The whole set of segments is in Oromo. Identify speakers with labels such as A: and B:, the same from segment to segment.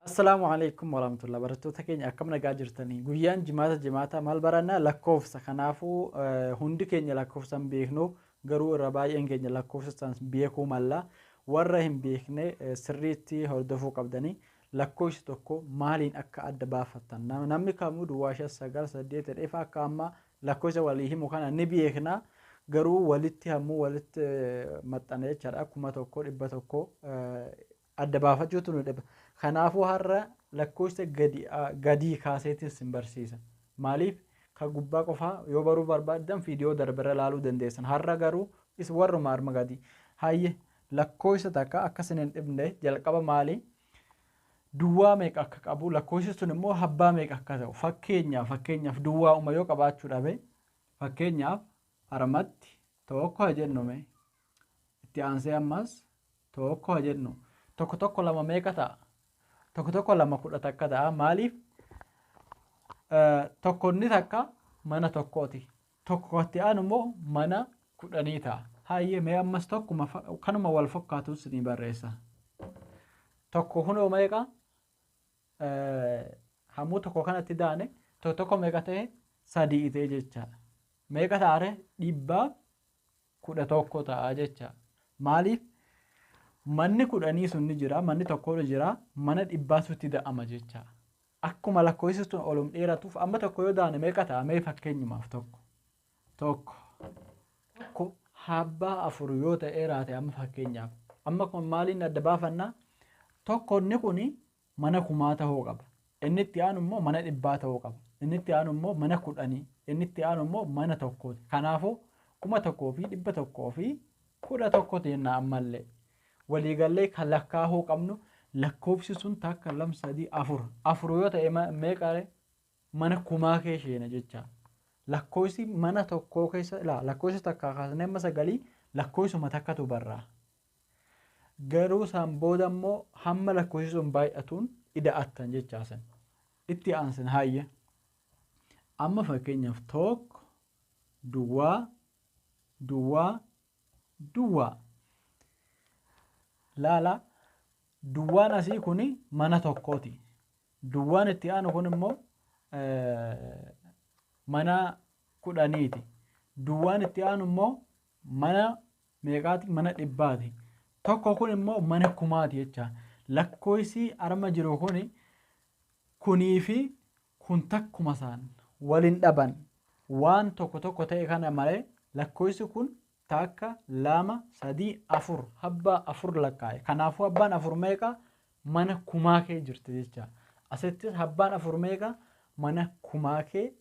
A: Assalaamu alaikum warahmatullahi. Barattoota keenya, akkam nagaa jirtanii? Guyyaan Jimaata Jimaata maal barannaa? Lakkoofsa. Kanaafuu hundi keenya lakkoofsa hin beeknu, garuu irra baay'een keenya lakkoofsa san beekuu malla. Warra hin beekne sirriitti hordofuu qabdanii, lakkoofsi tokko maaliin akka adda baafattan. Namni kamuu duwwaa 5 9 8 jedhee akka amma lakkoofsa walii himu kana ni beekna, garuu walitti hammuu walitti maxxana jechaadha. 1100 adda baafachuutu nu dhiba. Kanaafuu har'a lakkoofsa gadii kaaseetiin sin barsiisa. Maaliif? Ka gubbaa qofaa yoo baruu barbaaddan viidiyoo darbirra ilaaluu dandeessan. Har'a garuu is warruma arma gadii. Hayyee, lakkoofsa takka akka isin hin dhibne jalqaba maali? Duwwaa meeqa akka qabu, lakkoofsi sun immoo abbaa meeqa akka ta'u. Fakkeenyaaf duwwaa uma yoo qabaachuu dhabe, fakkeenyaaf armatti 1 haa jennume, itti aansee ammas 1 haa jennu. 1 1 2 meeqa ta'a? 1 1 2 11 ta'a. Maaliif? Tokkonni takka mana tokkooti. 1 itti aanu immoo mana 10 ta'a. Hayyee, mee ammas tokkuma kanuma wal fakkaatu ni barreessa. 1 kunoo meeqa? Hammuu 1 kanatti daane, 1 1 meeqa ta'e? 3 ta'e jechaadha. Meeqa ta'are? 111 ta'a jecha. Maaliif? Manni 10 sun ni jira, manni tokko ni jira, mana dhibbaatu itti da'ama jecha. Akkuma lakkoofsi sun olum dheeratuuf, amma 1 yoo daane meeqa ta'a? Mee fakkeenyumaaf 1. 1. 1 abbaa 4 yoo ta'e raate, amma fakkeenyaaf. Amma kun maaliin adda baafannaa? Tokkonni kuni mana kumaa ta'uu qaba. Inni itti aanu immoo mana dhibbaa ta'uu qaba. Inni itti aanu immoo mana 10. Inni itti aanu immoo mana tokkooti. Kanaafuu 1111 jenna ammallee. Waliigallee kan lakkaa'uu qabnu lakkoofsi sun takka, 2, 3, 4. 4 yoo ta'e meeqa? Mana kumaa kee sheena jecha. Lakkoofsi mana tokkoo keessa ilaa, lakkoofsa takkaa kaasnee amma sagalii lakkoofsuma takkatu barraa. Garuu isaan booda immoo hamma lakkoofsi sun baay'atuun ida'attan jechaa san. Itti aansin, haayya. Amma fakkeenyaaf 1 duwwaa duwwaa duwwaa. Laala, duwwaan asii kuni mana tokkooti. Duwwaan itti aanu kun immoo mana 10ti. Duwwaan itti aanu immoo mana meeqaati? Mana dhibbaati. 1 kun immoo mana kumaati jecha. Lakkoofsi arma jiru kuni, kunii fi kun takkuma isaan waliin dhaban. Waan tokko tokko ta'e kana malee lakkoofsi kun takka, 2, 3, 4, abbaa 4 lakkaa'e. Kanaafuu abbaan 4 meeqa? Mana kumaa kee jirti jecha. Asittis abbaan 4 meeqa? Mana kumaa kee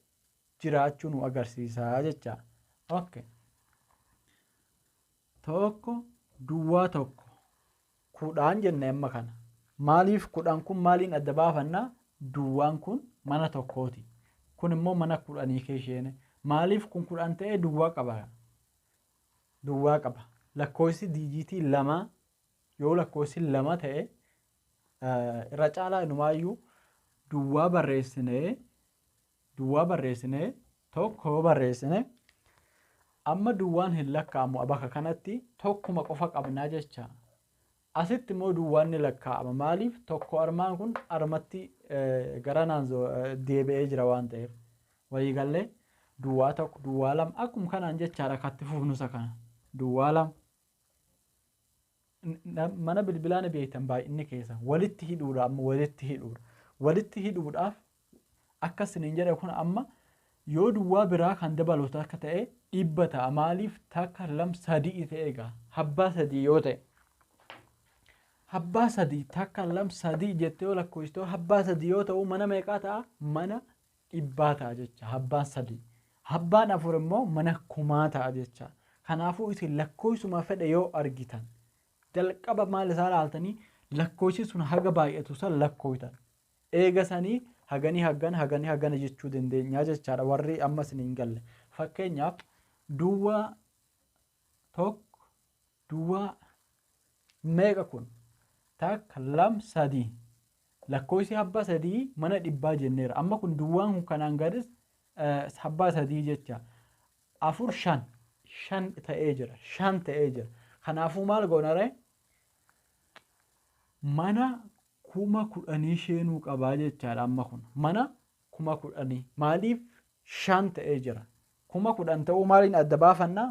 A: jiraachuu nu agarsiisa jecha. Okay. 1 duwwaa 1 10 jenne amma kana. Maaliif 10 kun maaliin adda baafannaa? Duwwaan kun mana tokkooti. Kun immoo mana 10 kee isheene. Maaliif kun 10 ta'ee? Duwwaa qaba. Duwwaa qaba. Lakkoofsi diijiitii 2 yoo lakkoofsi 2 ta'e, irra caalaa inumaayyuu duwwaa barreessinee, duwwaa barreessinee, 1 barreessine, amma duwwaan hin lakkaa'amu. Bakka kanatti tokkuma qofa qabnaa jecha. Asitti immoo duwwaan ni lakkaa'ama. Maaliif? 1 armaan kun armatti garanaan deebi'ee jira waan ta'eef. Waliigallee duwwaa 1, duwwaa 2, akkuma kanaan jechaadha katti fufnusa kana. Duwwaa 2. Mana bilbilaa ni beektan baay'inni keessa. Walitti hidhuudha, amma walitti hidhuudha. Walitti hidhuudhaaf akka isiniin jedhe kun, amma yoo duwwaa biraa kan dabalu takka ta'e 100 ta'a. Maaliif? Takka, 2, 3 ta'e egaa. Abbaa 3 yoo ta'e. Abbaa 3, takka, 2, 3 jettee yoo lakkoofsitu, abbaa 3 yoo ta'u mana meeqaa ta'a? Mana dhibbaa ta'a jecha abbaan 3. Abbaan 4 immoo mana kumaa ta'a jecha. Kanaafuu isin lakkoofsuma fedhe yoo argitan jalqaba maal isaa ilaaltanii, lakkoofsi sun haga baay'atu san lakkooftan. Eega sanii haganii hagana, haganii hagana jechuu dandeenya jechaadha warri amma isin hin galle. Fakkeenyaaf duwwaa 1 duwwaa meeqa kun? Takka, 2, 3. Lakkoofsi abbaa 3 mana dhibbaa jenneera. Amma kun duwwaan kun kanaan gadis abbaa 3 jecha. 4, 5, 5 ta'ee jira. 5 ta'ee jira. Kanaafuu maal goona ree? Mana 10,000 sheenuu qabaa jechaadha amma kun. Mana 10,000 maaliif 5 ta'ee jira? 10,000 ta'uu maaliin adda baafannaa?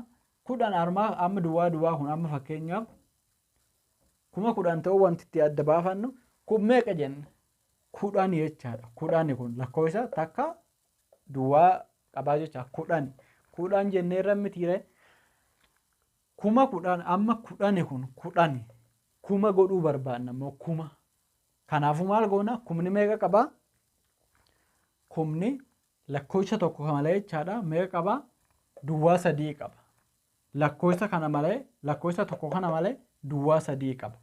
A: 10 armaa amma duwwaa duwwaa kun amma fakkeenyaaf 10,000 ta'uu wanti itti adda baafannu kun meeqa jenna? 10 jechaadha. 10 kun lakkoofsa takka duwwaa qabaa jecha 10. 10 jennee irra mitiire 10,000 amma 10 kun 10 kuma godhuu barbaanna immoo kuma. Kanaafuu maal goona? Kumni meeqa qabaa? Kumni lakkoofsa tokko malee jechaadha. Meeqa qabaa? Duwwaa 3 qaba. Lakkoofsa kana malee lakkoofsa tokko kana malee duwwaa 3 qaba.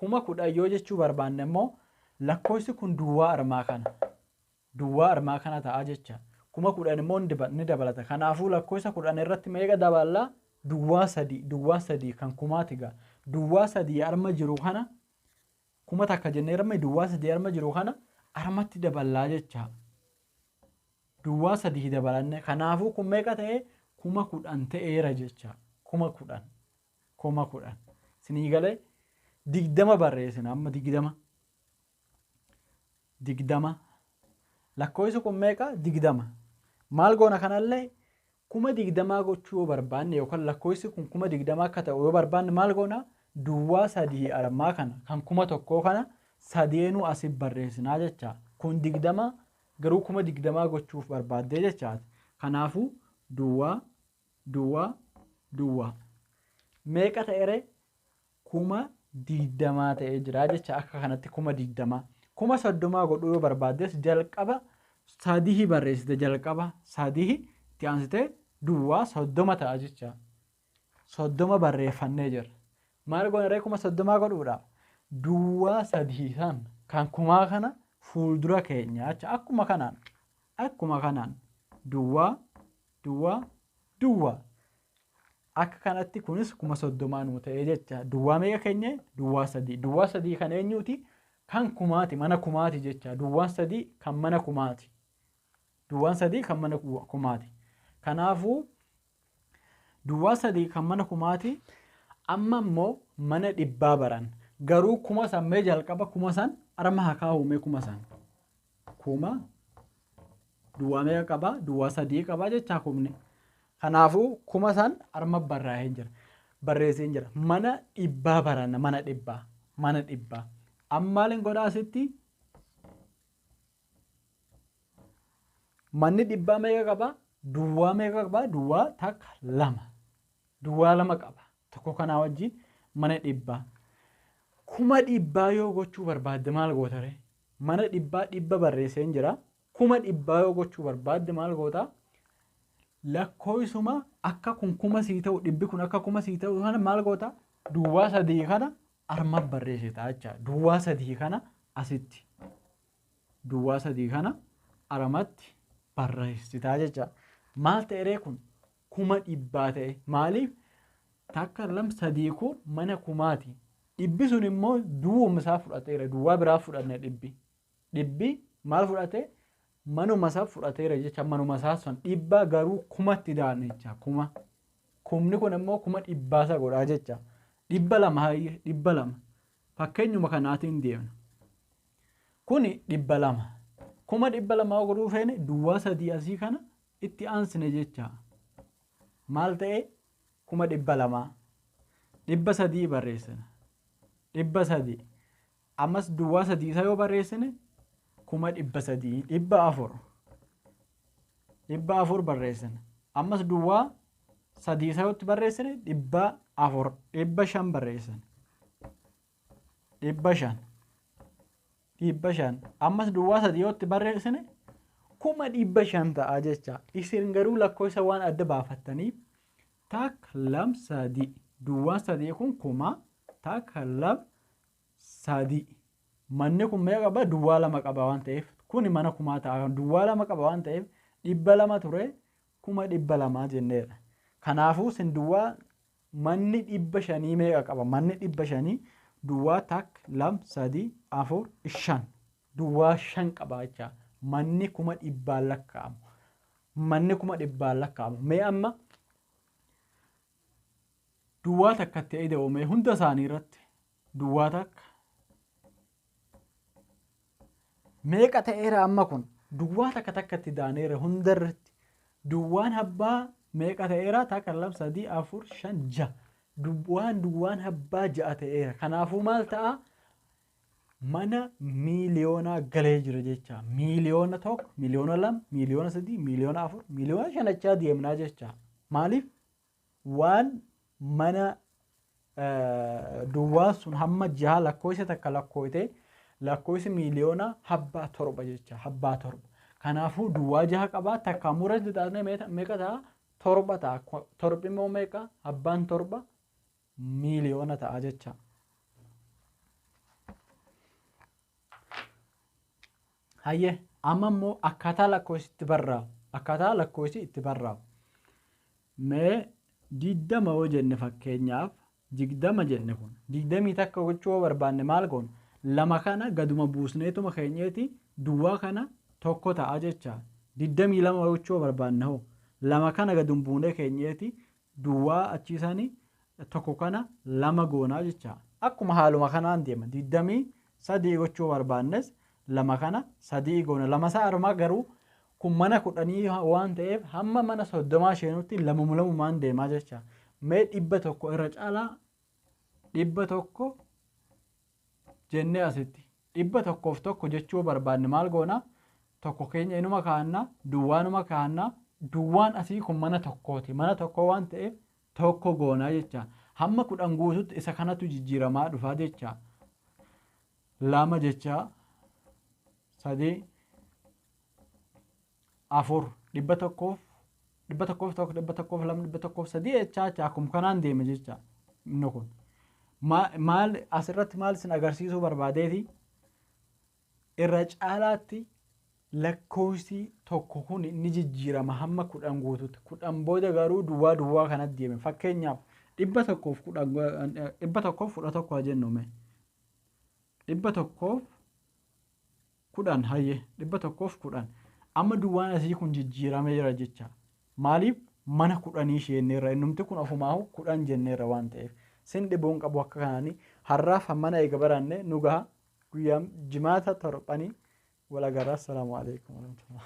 A: 10,000 yoo jechuu barbaanne immoo lakkoofsi kun duwwaa armaa kana. Duwwaa armaa kana ta'a jecha. 10,000 immoo ni dabalata. Kanaafuu lakkoofsa 10 irratti meeqa daballaa? Duwwaa 3. Duwwaa 3 kan kumaati gaa. Duwwaa 3 arma jiru kana 1000 jennee arma duwwaa 3 arma jiru kana armatti daballaa jecha. Duwwaa 3 dabalanne. Kanaafuu kun meeqa ta'e? 10,000 ta'eera jecha. 10,000. 10,000. Sinii galee 20 barreessina amma 20. 20. Lakkoofsi kun meeqa? 20. Maal goona kanallee 20,000 gochuu yoo barbaanne yookaan lakkoofsi kun 20,000 akka ta'u yoo barbaanne maal goona? Duwwaa 3 armaa kana kan 1000 kana sadeenuu asii barreessinaa jecha. Kun 20 garuu 20,000 gochuuf barbaaddee jechaati. Kanaafuu duwwaa duwwaa duwwaa meeqa ta'ere? 20,000 ta'ee jira jecha. Akka kanatti 20,000. 30,000 godhuu yoo barbaaddes jalqaba 3 barreessite jalqaba 3 itti aansitee duwwaa 30 ta'a jecha. 30 barreeffannee jira. Maal goona ree 30,000 godhuudhaaf? Duwwaa 3 san kan kumaa kana fuuldura keenya jecha. Akkuma kanaan duwwaa duwwaa duwwaa akka kanatti kunis 30,000 nuu ta'ee jecha. Duwwaa meeqa keenya? Duwwaa 3. Duwwaa 3 kan eenyuuti? Kan kumaati, mana kumaati jecha. Duwwaan 3 kan mana kumaati. Duwwaan 3 kan mana kumaati. Kanaafuu duwwaa 3 kan mana kumaati. Amma immoo mana dhibbaa baran. Garuu 1000 mee jalqaba 1000 arma haa kaa'u mee 1000. Kuma duwwaa meeqa qabaa? Duwwaa 3 qabaa jecha kumni. Kanaafuu 1000 arma barraa'ee jira. Barreessee jira. Mana dhibbaa baranna. Mana dhibbaa. Mana dhibbaa. Amma maaliin godhaa asitti? Manni dhibbaa meeqa qabaa? Duwwaa meeqa qabaa? Duwwaa takka 2. Duwwaa 2 qaba. Tokko kanaa wajjin mana dhibbaa. 100,000 yoo gochuu barbaadde maal goota ree? Mana dhibbaa 100 barreessee jira. 100,000 yoo gochuu barbaadde maal goota? Lakkoofsuma akka kun 1000 sii ta'u dhibbi kun akka 1000 sii ta'u kana maal goota? Duwwaa 3 kana arma barreessita jecha. Duwwaa 3 kana asitti. Duwwaa 3 kana armatti barreessita jecha. Maal ta'e ree kun? 100,000 ta'e. Maaliif? Takka 2 3 kun mana kumaati. Dhibbi sun immoo duwwuma isaa fudhateera. Duwwaa biraa fudhanne dhibbi. Dhibbi maal fudhate? Manuma isaa fudhateera jecha. Manuma isaa sun dhibba garuu kumatti daane jecha. Kuma. Kumni kun immoo 100,000 isa godhaa jecha. 200 hayyee 200. Fakkeenyuma kanaatiin deemna. Kuni 200. 200,000 godhuu feene duwwaa 3 asii kana itti aansine jecha. Maal ta'e? 200,000. 300 barreessina. 300. Ammas duwwaa 3 isa yoo barreessine 300,000. 400. 400 barreessina. Ammas duwwaa 3 isa yoo barreessine 400. 500 barreessina. 500. 500. Ammas duwwaa 3 yoo barreessine 500,000 ta'a jecha. Isin garuu lakkoofsa waan adda baafattaniif takka 2 3 duwwaa 3 kun 1000 takka 2 3. Manni kun meeqa qaba? Duwwaa 2 qaba waan ta'eef kuni mana kumaa ta'a. Duwwaa 2 qaba waan ta'eef 200 ture 200,000 jenneerra. Kanaafuu isin duwwaa manni 500 meeqa qaba? Manni 500 duwwaa takka 2 3 4 5 duwwaa 5 qaba jecha. Manni 100,000 lakkaa'amu. Manni 100,000 lakkaa'amu. Mee amma duwwaa takkatti ida'ume hunda isaanii irratti duwwaa takka Meeqa ta'eera amma kun? Duwwaa takka takkatti daaneera hundarratti. Duwwaan abbaa meeqa ta'eera? 1, 2, 3, 4, 5, 6. Duwwaan abbaa 6 ta'eera. Kanaafuu maal ta'a? Mana miiliyoonaa galee jira jecha. Miiliyoona 1, miiliyoona 2, miiliyoona 3, miiliyoona 4, miiliyoona 5 deemnaa jecha. Maaliif? Waan mana duwwaan sun hamma 6 lakkoofsa takka lakkooyte lakkoofsi miiliyoona abbaa 7 jecha. Abbaa 7. Kanaafuu duwwaa 6 qabaa takka murratti taasisnee meeqa ta'a? 7 ta'a. 7 immoo meeqa? Abbaan 7 miiliyoona ta'a jecha. Hayyee amma immoo akkaataa lakkoofsi itti barraa'u. Akkaataa lakkoofsi itti barraa'u. Mee 20 yoo jenne fakkeenyaaf 20 jenne kun 21 gochuu yoo barbaanne maal goona? 2 kana gaduma buusneetuma keenyeeti duwwaa kana 1 ta'a jecha. 22 gochuu yoo barbaanne hoo 2 kana gaduma buunee keenyeeti duwwaa achiisanii 1 kana 2 goonaa jecha. Akkuma haaluma kanaan deema. 23 gochuu barbaannes 2 kana 3 goona. 2 isaa armaa garuu kun mana 10 waan ta'eef hamma mana 30 isheenutti lamumaan deemaa jecha. Mee 100 irra caalaa 100 jennee asitti 101 jechuu barbaanne maal goona? 1 keenya inuma kaa'annaa, duwwaanuma kaa'annaa. Duwwaan asii kun mana tokkooti. Mana tokko waan ta'eef 1 goonaa jecha. Hamma 10 guututti isa kanatu jijjiiramaa dhufaa jecha. 2 jecha, 3, 4, 100, 101, 102, 103 jechaa jecha akkuma kanaan deema jecha inni kun. Maal asirratti maal isin agarsiisuu barbaadeeti? Irra caalaatti lakkoofsi 1 kun ni jijjiirama hamma 10 guututti. 10 booda garuu duwwaa duwwaa kanatti deeme. Fakkeenyaaf 110, 111 haa jennu mee. 110 hayyee 110. Amma duwwaan asii kun jijjiiramee jira jecha. Maaliif? Mana 10 isheenneerra. Innumti kun ofumaahu 10 jenneerra waan ta'eef. Sin dhibuun qabu akka kanaanii har'aaf mana eega baranne nu gaha. Guyyaan jimaata torbanii wal agarra. Assalaamu alaikum warahmatullahi.